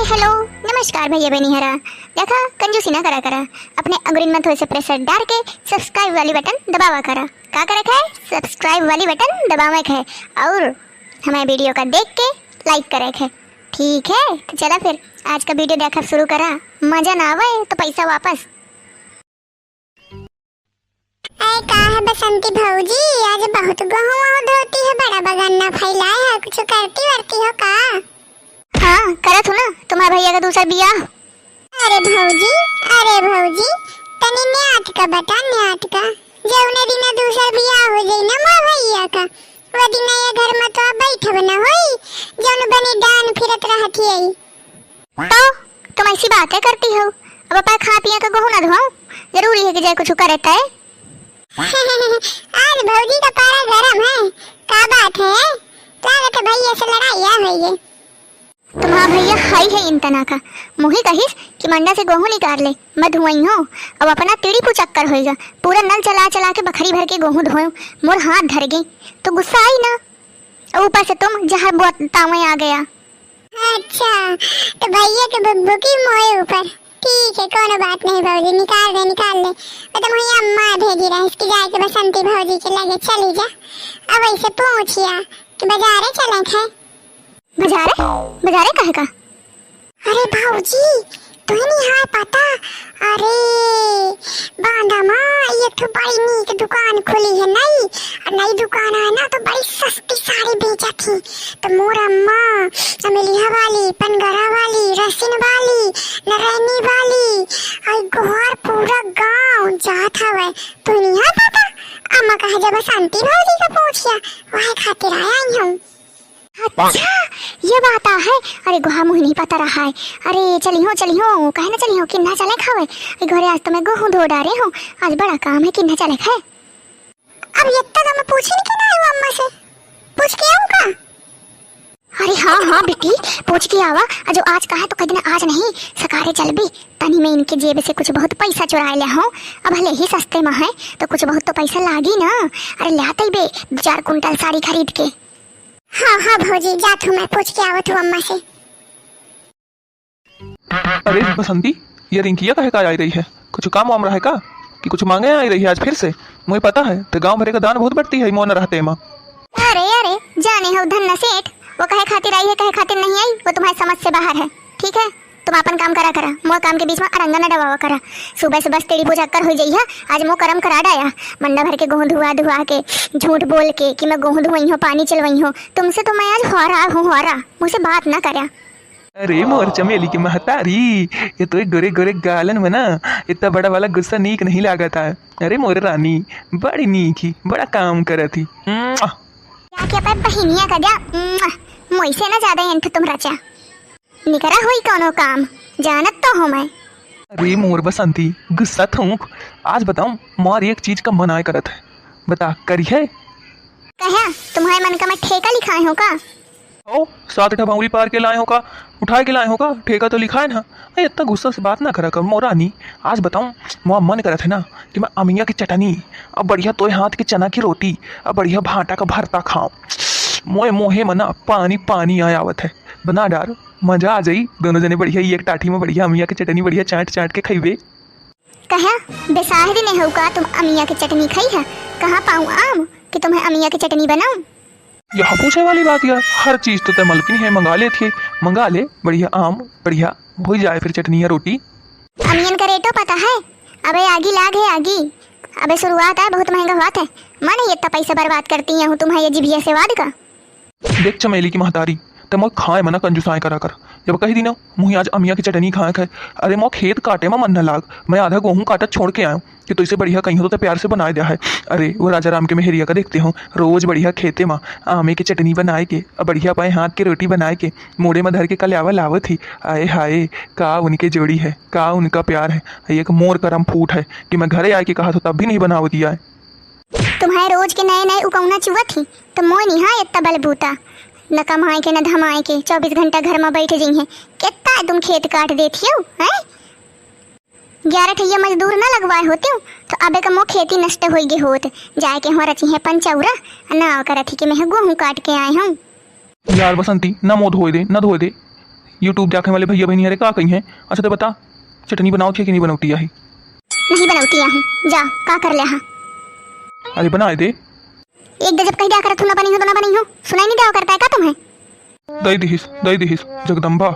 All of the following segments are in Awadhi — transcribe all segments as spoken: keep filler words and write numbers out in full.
हेलो, नमस्कार भैया बहिनी हरा। देखा, कंजूसी ना करा करा। अपने अंगुरिन में थोड़े से प्रेशर डार के सब्सक्राइब वाली बटन दबावा करा। का करे के है? सब्सक्राइब वाली बटन दबावे के है और हमारे वीडियो का देख के लाइक करे के है। ठीक है, तो चला फिर आज का वीडियो देखा शुरू करा। मजा ना आवे तो पैसा वापस। अरे का है बसंती भौजी, आज बहुत गोहूँ वोहूँ धोती है, बड़ा बगन्ना फैलाए है, कुछ करती वरती हो का? हाँ, करत हूँ ना, तुम्हारे भैया का दूसर बियाह। अरे भौजी, अरे भौजी, तनी न्यात का बता, न्यात का। जौने दिन दूसर बियाह हो जाई ना मोर भैया का, वो दिन ये घर में तो बैठब न होई, जौन बने डान फिरत रहत हई। तो तुम ऐसी बातें करती हो, अब अपना खा पिया के गोहूँ ना धोआऊँ, जरूरी है कि जाए कुछ करे तय। आज भौजी का पारा गरम है, का बात है? लागत है भैया से लड़ाई आ हुई है। तुम्हारा भैया हाई है इन तना का, मुही कहिस कि मंडा से गोहूँ निकाल ले, मैं धुआई हूँ। अब अपना तिड़ी पुचक्कर होइगा, पूरा नल चला चला के बखरी भर के गोहूँ धोए, मोर हाथ धर गई तो गुस्सा आई ना, और ऊपर से तुम जहर बोतावे आ गया। अच्छा, तो भैया के बुकबुकी मोए ऊपर। ठीक है, कोनो बात नहीं भौजी, निकाल दे, निकाल ले। मैं तो वहीं अम्मा भेजी रहे, इसकी जाए के बसंती भौजी के लगे चली जा। अब वैसे पूछिया कि बाजारे चले थे। बाजारे? बाजारे काहे का? अरे भौजी, तुहनी हाय पता? अरे बांधा माँ, ये तो बड़ी नीक दुकान खुली है नई, और नई दुकान है ना तो बड़ी सस्ती साड़ी बेचत थी। तो मोर अम्मा, अमेलिया वाली, पनगरा वाली, रसिन वाली, नरैनी वाली, आई गोहार पूरा गांव जात हवे। तुहनी हाय पता? अम्मा कहा जब बसंती भौजी का पूछिया, वह खातिर आया ही हूँ। अच्छा, ये बात आ है। अरे गोहा मुँह नहीं पता रहा है। अरे चली हो, चली हो, कहे ना चली हो, किन्ना चले खावे। अरे घरे आज तो मैं गोहूँ धो डारे हूँ, आज बड़ा काम है, किन्ना चले खाए। अब इतना तो मैं पूछी नहीं कि ना वो अम्मा से। पूछ के आऊँ का? अरे हाँ, हाँ बेटी, पूछ के आवा। आ जो आज कहा तो कह देना आज नहीं, सकारे चलबी। तनी मैं इनके जेब से कुछ बहुत पैसा चुराए ले हूँ। अब भले ही सस्ते में है, तो कुछ बहुत तो पैसा लागी ना। अरे ले आते बे, दो चार कुंटल साड़ी खरीद के। हाँ, हाँ भौजी, जात हूँ मैं, पूछ के आवत हूँ अम्मा से। अरे बसंती, ये रिंकिया काहे का आई रही है? कुछ काम वाम रहे का? कि कुछ मांगे आई रही है आज फिर से? मुझे पता है, तो गांव भरे का दान बहुत बढ़ती है मोन रहते माँ। अरे, अरे, जाने हो धन्ना सेठ, वो कहे खातिर आई है, कहे खातिर नहीं आई, वो तुम्हारे समझ से बाहर है। ठीक है, तुम अपन काम करा करा, मोर काम के बीच में अड़ंगा न डबावा करा। सुबह से बस तेरी पूजा कर हो जाई है, आज मोर करम करा डाया। मंडा भर के गोहूँ धुआ धुआ के, झूठ बोल के कि मैं गोहूँ धुआई हूँ, पानी चलवाई हूँ, तुमसे तो मैं आज होरा हूँ, होरा, मुझसे बात ना करा। अरे मोर चमेली के महतारी, ये तो एक गोरे गोरे गालन में ना इतना बड़ा वाला गुस्सा नीक नहीं लागत है। अरे मोर रानी, बड़ी नीक ही, बड़ा काम करत ही। मुआ। जाके अपने बहिनिया का द्या, मुआ। मोइसे ना ज्यादा एंठ तुम रचा। निकरा होई कौनो काम, जानत तो हूँ मैं। अरे मोर बसंती, गुस्सा थूक। आज बताऊँ, मोर एक चीज का मन आय करत है। बता, करी है? कहा, तुम्हारे मन का मैं ठेका लिखाए हूँ का? ओ, सात ठा भौंरी पार के लाए हो का? उठाए के लाए हो का? ठेका तो लिखाए ना। ए, इतना गुस्सा से बात ना करा कर, मोर रानी। आज बताऊँ, मोर मन करत है ना कि मैं अमिया की चटनी, अब बढ़िया तोय हाथ के चना की रोटी, अब बढ़िया भांटा का भरता खाऊं। मोए मोहे मना पानी पानी आय आवत है। बना डार, मजा आ जाई। दोनों जने बढ़िया एक टाठी में बढ़िया अमिया की चटनी बढ़िया चाट चाट के खइबे। कहा, बेसाह दिन है का तुम अमिया की चटनी खाई है? कहाँ पाऊँ आम कि तुम्हें अमिया की चटनी बनाऊँ? यहाँ पूछे वाली बात यार, हर चीज तो तय मलकिन है, मंगा लेती है, मंगा ले, बढ़िया आम, बढ़िया हो जाए फिर चटनी या रोटी। अमियन का रेटो पता है? अबे आगी लाग है आगी, अबे शुरुआत है, बहुत महंगा हुआ है। माने ये इतना पैसा बर्बाद करती हूँ तुम्हारे ये जिभिया से वाद का। देख चमेली की महतारी, ते मोर खाए मना कंजूसाए करा कर। जब कही दी ना, मुही आज अमिया की चटनी खाए खाए, अरे मोर खेत काटे में मन न लाग, मैं आधा गोहूँ काटत छोड़ के आयो कि तो इसे बढ़िया कहीं हो तो ते प्यार से बनाए दिया है। अरे वो राजा राम के मेहरिया का देखते हो, रोज बढ़िया खेते में आमे की चटनी बनाए के, अब बढ़िया पाए हाथ के रोटी बनाए के, मोड़े में धर के कल्यावा लावत ही। आए हाय, का उनके जोड़ी है, का उनका प्यार है। एक मोर करम फूट है कि मैं घरे आए के कहा तो तब भी नहीं बनावती आए। तुम्हारे रोज के नए नए उकौना चुवत ही, तो मोय निहा इतना बलबूता, न कमाए के, न धमाए के, चौबीस घंटा घर में बैठ जइहे। कितना तुम खेत काट देती हो, हैं? ग्यारह ठैया मजदूर न लगवाए होते हो, तो अबे का मो खेती नष्ट होई गे होत। जाए के हुआ रची है पंचौरा, ना करत ही कि मैं गोहूँ काट के आए हूँ। यार बसंती, ना मोर धोए दे, ना धोए दे। YouTube देखे वाले भइया बहिनी हरे का कही हैं? अच्छा तो बता, चटनी बनावत है कि नहीं बनौती आही? नहीं बनौती आहूँ, जा का कर ले हा। अरे बनाए दे। एक दे जब कह दिया करत हूँ ना बनी हो तो ना बनी हो, सुनाई नहीं दिया करता है का तुम्हें? दई दिहिस, दई दिहिस, जगदम्बा।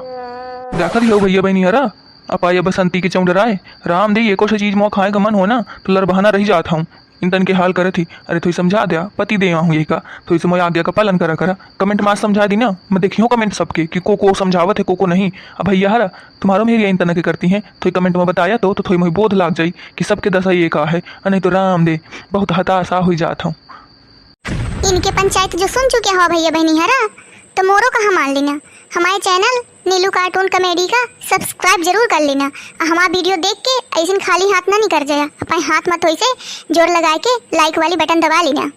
देखत ही हो भइया बहिनी हरा, अपाया बसंती के चौंडराए, राम दे एको से चीज मोआ खाए का मन हो ना, तो लरबहाना रही जात हूँ। इन तन के हाल करत ही, अरे थोई समझा द्या, पति दे आहूँ यही का, थोई से मोए आज्ञा का पालन करा करा। Comment मार समझा दी ना, मैं देखियो comment सबके कि को को समझावत है, को को नहीं। अब भइया हरा, तुम्हारो मेहरिया इन तन के करती हैं, थोई comment में बताया तो, तो थोई मोई बोध लाग जाई कि सबके दशा ये का है, अ नहीं तो राम दे, बहुत हताशा हुई जात हूँ। इनके पंचायत जो सुन चुके हो भइया बहिनी हरा, तो मोरो कहा मान लेना। हमारे channel नीलू cartoon comedy का subscribe जरूर कर लेना। आ हमारा video देख के ऐसन खाली हाथ ना निकल जाया, अपने हाथ में थोई से जोर लगा के like वाली button दबा लेना।